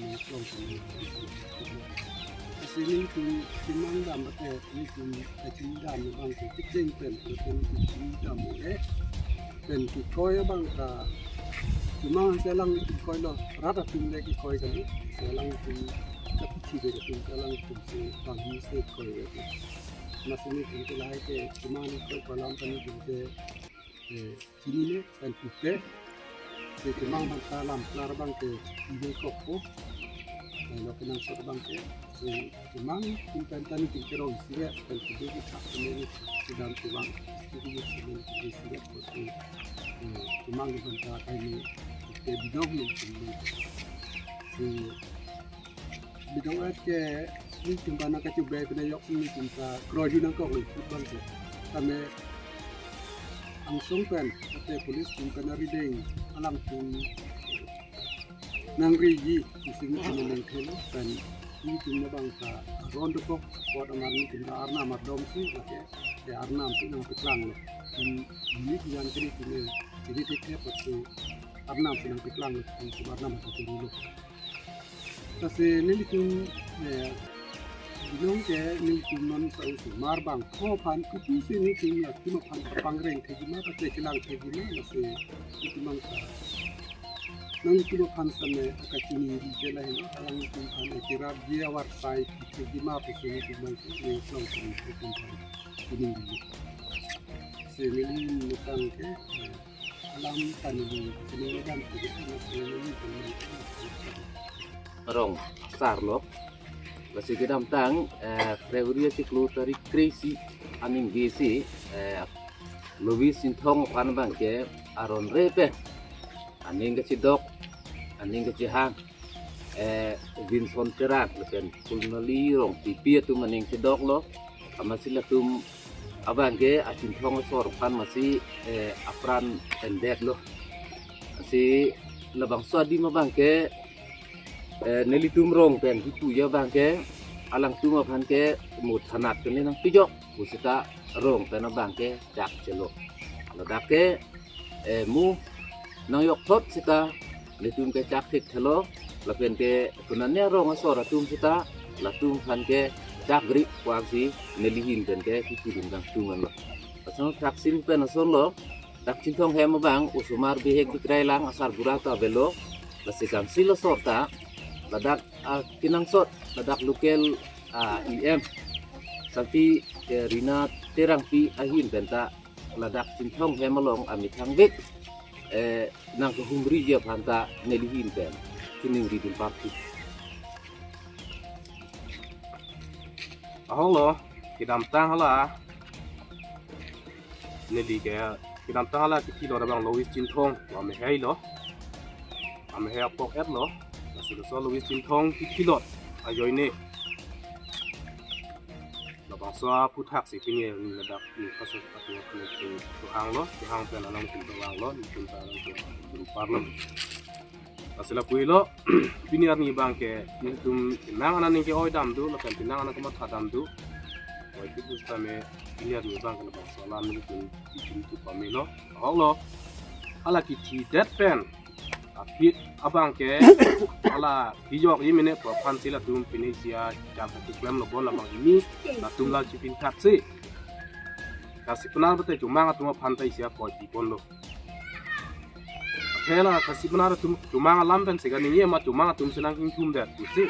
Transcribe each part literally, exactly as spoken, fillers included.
nangklong kami. Lasi nelitum kemang dam ate nelitum kachini dam abang ke kecheng pen, pen kechini dam eh, pen kekoi abang ta kemang si alanglitum koilo, rat atum le kekoi kali, si alanglitum kapithi de atum, si alanglitum si bang hi si koi kali. Lasi nelitum ke lahai ke kemang ni koi kolam kami ke, eh, chinine pen pupe. Si kemang aphanta lam klar abang ke ibe kokpo. Lailo kenangsot abang ke. Si kemang atum pen ta nelitum ke rong isi vet pen kedo kethak pen neli kedam kevang. Kedo isi vet ko si, eh, kemang aphanta kai ni ke bidong ni. Si bidong et ke nelitum aphan nangkachibai pen ajok si nelitum ta kroidun nangkok lo put abang ke. Tame angsong pen ate police atum pen arideng alangtum nangriji isi nelitum nangthelo pen nelitum abang ta aron dokok apot amar nelitum ta arnam ardom si lake te arnam si nangpeklang lo. Neli neli jan ke nelitum ne, neli thekthe apot si arnam si nangpeklang lo, nelitum arnam ta churu lo. Lasi nelitum, eh, binong ke nelitum non sa osomar bangpho aphan kopi si nelitum latum aphan kapangreng thekji ma, kachelang thekji ma, lasi nelitum abang ta nanglitum aphan same akachini ri ke lahin, alanglitum aphan ekerap ji avar sai thekji ma pusi nelitum abang ke nelitum aphan chini ri. Si neli nutang ke, eh, alam ta neli, si neli dam ke, eh, si neli dam ke. Rong asar lo. Lasi kedamtang, eh, February achiklo tarik kre-isi aningve si, eh, Louis Chinthong aphan abang ke aron re pen aning kachidok, aning kachihang, eh, Vinson Terang lapen Pulnali Rongpipi atum aning chidok lo. Amatsi latum abang ke a Chinthong asor aphan amatsi, eh, apran endet lo. Lasi labangso adim abang ke, eh, nelitum rong pen kipu abang ke alangtum aphan ke mo thanat kene nangpijok pu seta rong pen abang ke chak chelo. Ladak ke, eh, mo nangjok thot seta netum ke chak thik thelo, lapen ke konane arong asor atum seta latum aphan ke chak gri kwang si neli ahin pen ke kipidun kangtung anlo. Asong thaksin pen asonlo, dak Chinthong hem abang osomar bihek bikrai lang asarbura ta avelo, lasi kangsil asor ta ladak, ah, kenangsot ladak local, ah, E M Sangpi, eh, Rina Terangpi ahin pen ta ladak Chinthong hem along amethang vek, eh, nangkehumriji aphan ta neli ahin pen chiningri dun parpik. Ahoklo, kedamtang hala neli ke, kedamtang hala kithilot abang Louis Chinthong, amehei lo, amehei apok-et lo, lasi laso Louis Chinthong kithilot ajoine labangso aphuthak si pini ladak ni kaso kaso kaso hanglo, hang pen alangtum hanglo, nelitum ta alangtum guru parlo. Lasi lapuilo, pini arni abang ke nelitum penang an aning ke-oi dam do, lapen penang an aning kematha dam do. Oi, itu sitame pini arni abang ke labangso alam nelitum, nelitum tu pamelo. Ahoklo, hala kithidet pen aphi abang ke hala pijokji mene pu aphan si latum pini isi achar kachiklemlo, bon labang hini latum la chipin khat si. Kasi penang bete Chomang atum aphan ta isi akoi piponlo. Athe la kasi penang atum Chomang alam pen si kaningje ma Chomang atum si nangkingthumdet pusi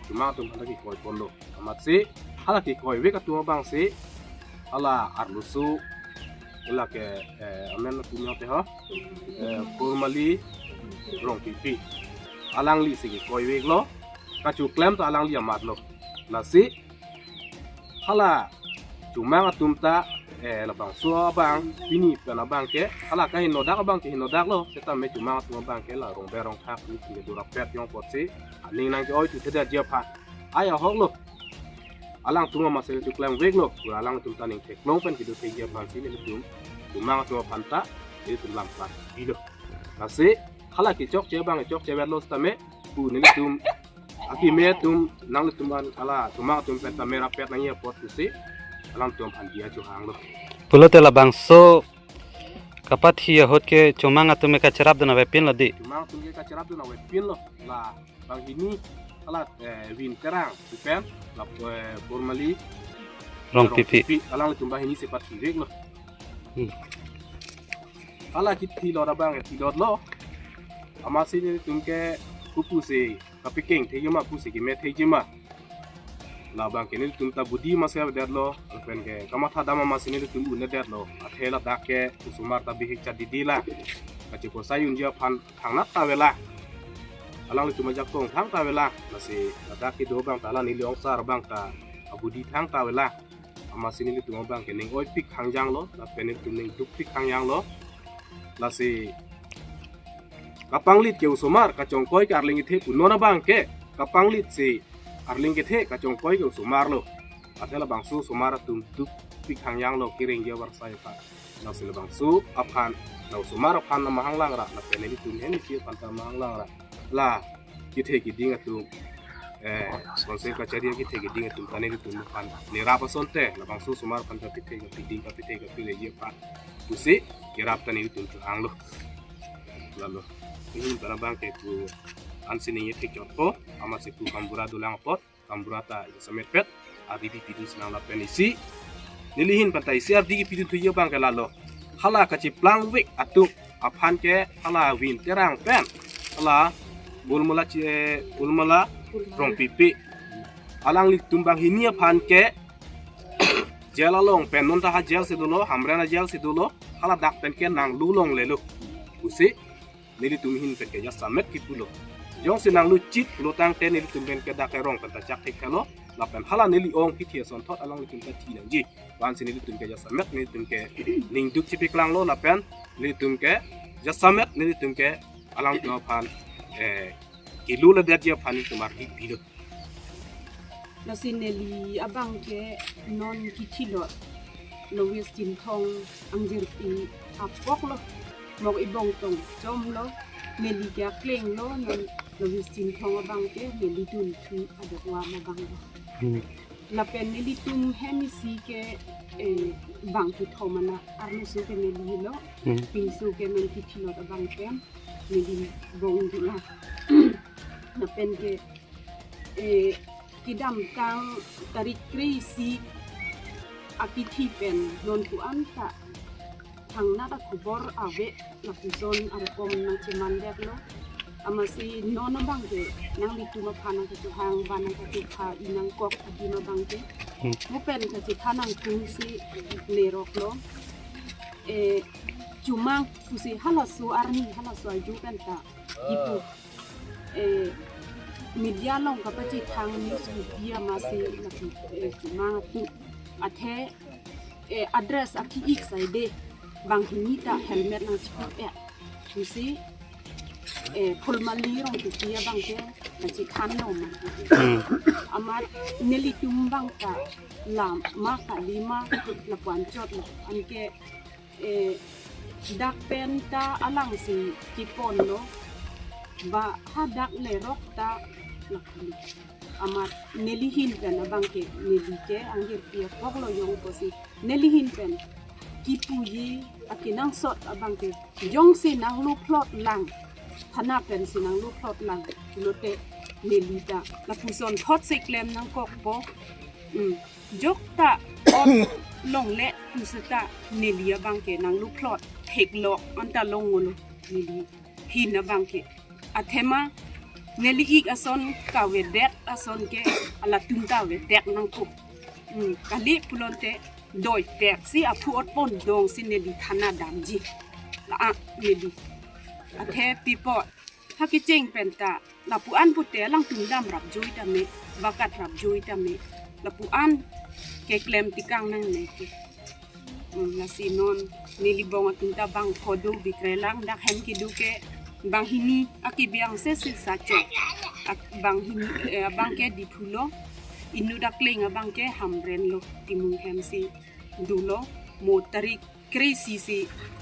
Chomang atum aphan ta kikoiponlo. Amatsi hala kikoivek atum abang si hala arloso, hala ke, eh, amen atum yang te ho, eh, Purmali Rongpipi, alangli si kikoiveklo, kachoklem ta alangli amatlo. Lasi hala Chomang atum ta, eh, labangso abang pini pen abang ke hala kahenodak abang ke henodaklo, setame Chomang atum abang ke la rongber rongthak ni ke durapet jong apotsi aning nangke-oi tu thedetji aphan. Ai ahoklo, alangtum amatsi choklemveklo, pura alangtum ta ning theklong pen kedo thekji aphan si nelitum Chomang atum aphan ta nelitum lam klar pilo. Lasi hala kechokche abang kechokche vetlo sitame pu nelitum akeme atum nanglitum an hala Chomang atum pen ta merapet nangji apot pusi alangtum aphan diya chohanglo. Pulote labangso kapathi ahut ke Chomang atum ke kacherapdun avepinlo dei. Chomang atum ke kacherapdun avepinlo. La banghini hala, eh, Vin Terang pen la, eh, Purmali Rongpipi, alanglitum banghini si pathiveklo. Hmm. Hala kithilot abang kithilotlo. Amatsi nelitum ke kopusi kapekeng thekji ma, kopusi keme thekji ma, labang ke nelitum ta budi amatsi avedetlo, lapen ke kamatha dam amatsi nelitum un'edetlo. Athe ladak ke osomar ta bihek chat didi la, kachekosai unji aphan thangnat ta avelang, alanglitum ajakong thang ta avelang. Lasi ladak kedo abang ta la neli ongsar abang ta abudi thang ta avelang. Amatsi nelitum abang ke ning oipik hangjanglo, lapen nelitum ning dukpik hangjanglo. Lasi kapanglit ke osomar, kachongkoi ke arling kethe pu non abang ke kapanglit si arling kethe, kachongkoi ke osomarlo. Athe labangso osomar atum dukpik hangjanglo, kereng je avarsai aphan. Lasi labangso aphan, la osomar aphan amahang langra, lapen nelitum hem isi aphan ta amahang langra. La kethe keding atum, eh, konsep kachari kethe keding atum ta nelitum aphan nerap asonte, labangso osomar aphan ta kethe keding, kethe kepileji aphan pusi kerap ta nelitum chohanglo. Lalo, ahin pen abang ke pu ansi ningje thekchotpo, amatsi pu kambura dolang apot, kambura ta jasemet pet ardi pidun sinang lapen isi neli ahin pen ta isi ardi pidun thuji abang ke lalo, hala kacheplangvek atum aphan ke hala Vin Terang pen hala Purmala che, Purmala Rongpipi, alanglitum banghini aphan ke jail along pen, non ta ha jail si dolo, Hamren a jail si dolo, hala dak pen ke nanglu longlelo pusi nelitum ahin pen ke jasemet kipulo. Jongsi nanglu chit pulo tangte nelitum pen ke dak ke rong pen ta chak thekthelo, lapen hala neli ong kithi asonthot alanglitum ta thi nangji. Pu ansi nelitum ke jasemet nelitum ke ning duk chipiklanglo, lapen nelitum ke jasemet nelitum ke alangtum aphan, eh, keluledetji aphan nelitum ardi pilo. Lasi neli abang ke non kithilot Louis Chinthong angjirpi apoklo, Mok Ibong Tongchomlo, neli ke aklenglo, non Louis Chinthong abang ke neli dunthu adokvam abanglo. Hmm. Lapen nelitum hem isi ke, eh, bang kethom ana arloso ke neli lo. Hmm. Pinso ke men kithilot abang pen neli bong dula. Lapen ke, eh, kedamtang tarik kre-isi akithi pen non pu-an ta thangnat akhubor ave lapuson arokom nangchemandetlo. Amatsi non abang ke nanglitum aphan nangkachehang, ba nangkachepha, inangkok adim abang ke. Hmm. Mo pen kachethan nangkungsi leroklo. Eh, chumang pusi halaso arni, halaso arju pen ta kipu, eh, media along kapachethang news media amatsi laki, eh, chumang atu athe, eh, address aki-ik saide banghini ta helmet nangchikuk eh. Pusi, eh, Phulmali Rongtiti abang ke kachethanlo ma. Hmm. Amat nelitum abang ta lama kalima lapu-an chotlo. Anke, eh, dak pen ta alangsi keponlo. Ba hadak lerok ta lakli. Amat neli ahin pen abang ke, neli ke anghirpi apok lo jongsi neli ahin pen kipuji akenangsot abang ke jongsi nanglo plot lang, thana pensi nanglo plot lang, lote neli ta lapuson thotsi klem nangkokpo. Hmm. Jok ta ot longle pusita neli abang ke nanglo plot theklok anta longlo neli ahin abang ke. Athema neli ik ason kavedet ason ke halatum ta avedet nangkok. Hmm, kali pulote doipeksi aphu ot pondongsi neli thana damji. La-an neli. Athe pipo ha kecheng pen ta lapu-an pute alangtum damrapjoi tame, bakat rapjoi tame, lapu-an keklem tekang nangne ke. Hmm, lasi non neli bong atum ta bangpho do, bikrelang, dak hem kedo ke banghini akebang se si sacho. Ak-, banghini, eh, abang ke Diphu lo, inut akleng abang ke Hamren lo, Timung hemsi dolo. Mo tarik kre-isi si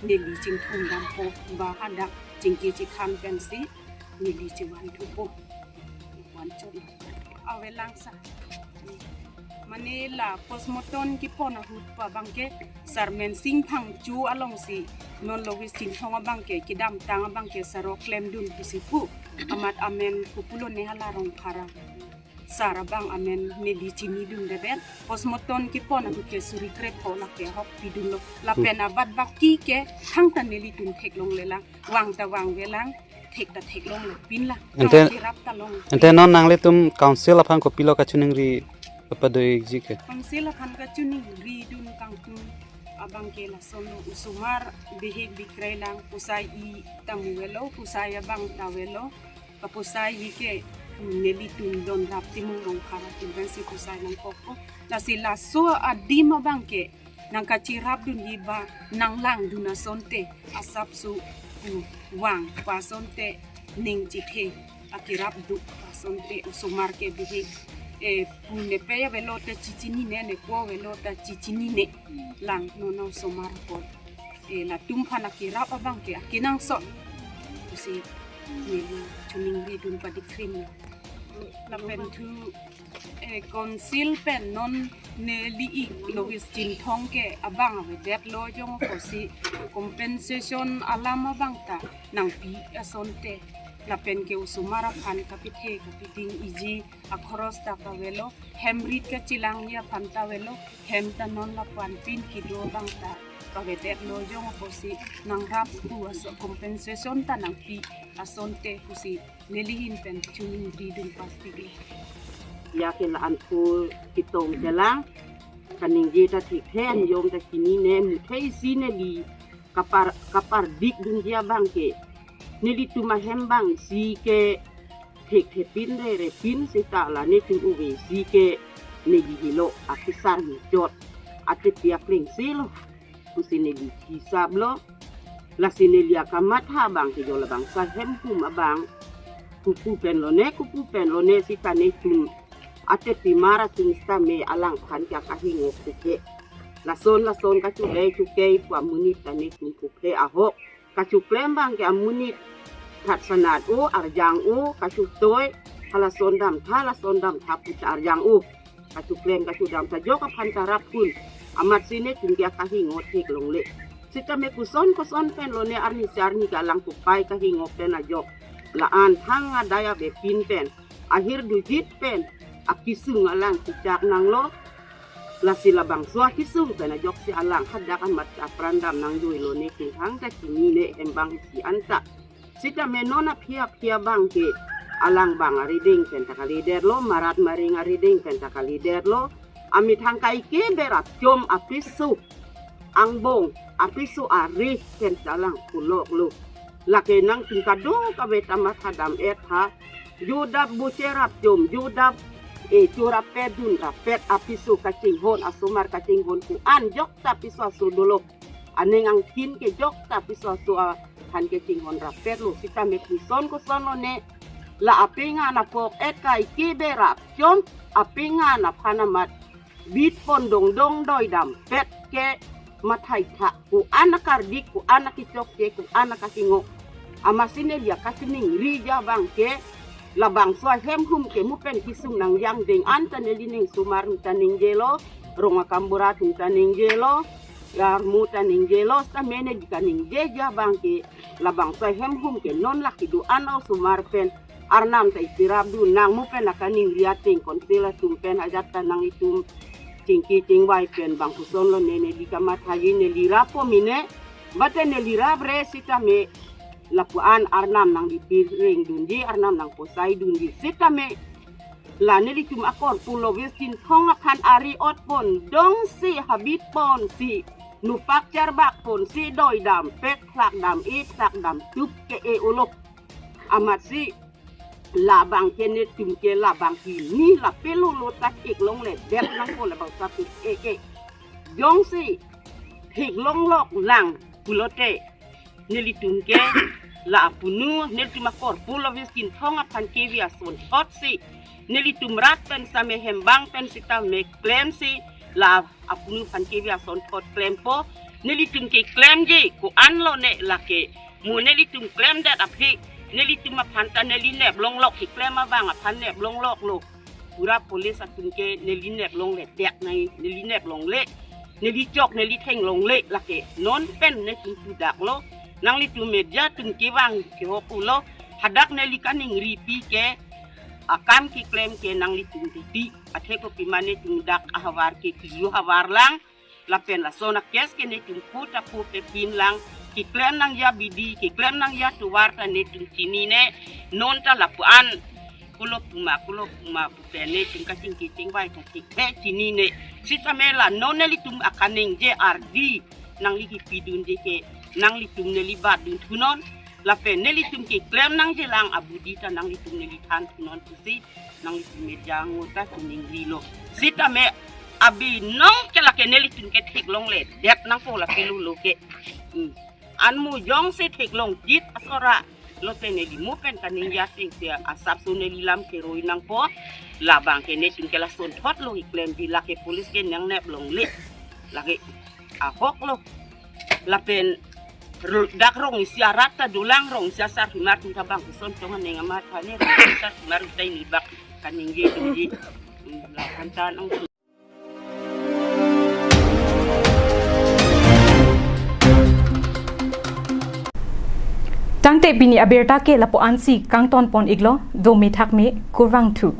neli chingthum dampo, ba hadak chingki chikhan pensi neli chevanthupo. Vanchot avelang sa. Mane la postmortem kepon ahut pa abang ke Sarmensing Phangcho alongsi non Lois Chinthong abang ke kedamtang abang ke sarok klemdun pusi pu. Amat amen kopulone hala Rongphar asar abang amen neli chinidundedet. Postmortem kepon ahut ke suri krepho lake ahok pidunlo. Lapen abad baki ke thangta nelitum theklonglelang, vang ta vangvelang, thek ta theklongle pinlang. Ante, thang kirap ta long. Ante non nanglitum council aphan kopilo kachiningri padoiji ke? Council aphan kachiningridun kangtung abang ke lasonlo, osomar bihek bikrelang, posai-i ta mu avelo, posai abang ta avelo. Kaposai-i ke nelitum donrap Timung Rongphar atum pensi posai nangkokpo. Lasi laso adim abang ke nangkachirapdunji ba nanglangdun asonte asapso, mm, vang pa asonte ning chithe, akirap do pa asonte osomar ke bihek, eh, pu nepe avelo ta chichinine, nepo avelo ta chichinine lang non osomar apot. Eh, latum aphan akirap abang ke akenangsot pusi neli chiningridun padikrim. Lapen thu, eh, council pen non neli ik Lois Chinthong ke abang avedetlo jongsi compensation alam abang ta nangpi asonte, lapen ke osomar aphan kapithe kapiding iji akhoros ta kavelo, hem rit kachelangji aphan ta avelo, hem ta non lapu-an pin kedo abang ta kavedetlo jongsi nangrap pu aso compensation ta nangpi asonte pusi neli ahin pen chiningridun paspiklo. Ya ke la-an pu kitong kelang, kaningje ta thik hen, yom ta chinine, muthe isi neli kapar, kapardikdunji abang ke nelitum ahem abang isi ke thekthepin rerepin seta la netum ove isi ke neli helo akesar ni jot, atepi aklengselo pusi neli hisaplo. Lasi neli akamatha abang ke jo labangso ahem atum abang kopu pen lone, kopu pen lone seta netum atepimar atum seta me alangphan ke akahingok ke. Lason lason kachule chuke pu amonit ta netum kophe ahok. Kachoklem abang ke amonit phat sanat o, arjang o, kachotoi, halason damtha, lason damtha pu ta arjang o. kachoklem kachedam ta ajok aphan ta rap pun. Amatsi netum ke akahingo theklongle. Sitame koson koson pen lone arni si arni ke alang kopai kahingo pen ajok la-an thang adai avepin pen, ahir dujit pen akesung alang kechak nanglo. Lasi labangso akesung pen ajoksi alang hadak amat apran dam nangdui lone, kinthang ta chinine hem abang isi anta. Sitame non aphi aphi abang ke alang abang arideng pen ta kalidetlo, marat maring arideng pen ta kalidetlo. Amethang kaike berap chom apiso angbong, apiso ari pen ta alang puloklo. Lake nangtum kadokave ta mathadam-et ha. Judap boche rap chom, judap e chorap pedun rapet apiso kachinghon, asomar kachinghon ko-an jokta apiso aso dolo. Aning angthin ke jokta apiso aso aphan kachinghon rapetlo. Sitame koson koson lone, la apingan apok-et kaike berap chom apingan aphan amat bit pon dongdong doidam pet ke mathai tha, ko-an akardik, ko-an akechok ke, ko-an akahingo. Amatsi neli akachiningriji abang ke, labangso ahemhum ke mo pen kesung nangjang deng anta neli ning osomar atum ta ningjelo, rong akambura atum ta ningjelo, armu ta ningjelo, sitame neli kaningjeji abang ke, labangso ahemhum ke non lake do-an osomar pen arnam ta ipirapdun nang mo pen akaningri ateng, council atum pen ajat ta nanglitum chingki chingvai pen bang koson lone neli kamathaji, neli rappo mine, bate neli rapre sitame lapu-an arnam nangdipiring dunji, arnam nangposai dunji. Sitame la nelitum akorpulo vis Chinthong aphan ari-ot pon dongsi, habit ponsi, nupak charbak ponsi doidam pet, plakdam-e plakdamtup ke-e ulo. Amatsi labang ke netum ke labang hini lapelo lo ta theklongledet nangpo, labangso aphi ke. Jongsi theklonglok lang pulote, nelitum ke la apunu, nelitum akorpulo vis Chinthong aphan kevi asonthotsi, nelitum rat pen sitame hem abang pen sitame klemsi, la apunu aphan kevi asonthot klempo. Nelitum keklemji ko-an lone lake, mo nelitum klemdet aphi, nelitum aphan ta neli neplonglok, keklem abang aphan neplongloklo. Pura police atum ke neli neplongledet nang, neli neplongle, neli chok neli thenglongle, lake non pen netum pudaklo. Nanglitum media atum kevang kehok ulo, hadak neli kaningripi ke, akam keklem ke nanglitum titi, athe kopima netum dak ahavar ke kiju havar lang, lapen lason a-case ke netum phu ta phu pepin lang, keklem nangji abidi, keklem nangji atovar ta netum chinine, non ta lapu-an, kolo puma, kolo puma pu pen netum kachingki chingvai ta chingki chinine. Sitame la non nelitum akaningje ardi nangli kipidunji ke, nanglitum neli batdun thunon, lapen nelitum keklem nangji lang abidi ta nanglitum neli than thunon pusi, nanglitum media angur ta chiningrilo. Sitame abinong ke lake nelitum ke theklongledet nangpo, lapelo lo ke. Hmm. Anmu jongsi theklongjit asora lote neli mo pen kaningje atengsi asapso neli lam keroi nangpo. Labang ke netum ke lasonthotlo, keklemji, lake police ke nang neplongle. Lake ahoklo. Lapen ru-, dak rong isi arat ta dolang, rong isi asarpimar atum ta bang koson tong aning amat thane, rong isi asarpimar atum ta ini bak kaningje dunji. Hmm, la aphan ta nang. Tangte pini abirta ke lapu-ansi kangton pon iklo, do methak me, kurvangthu.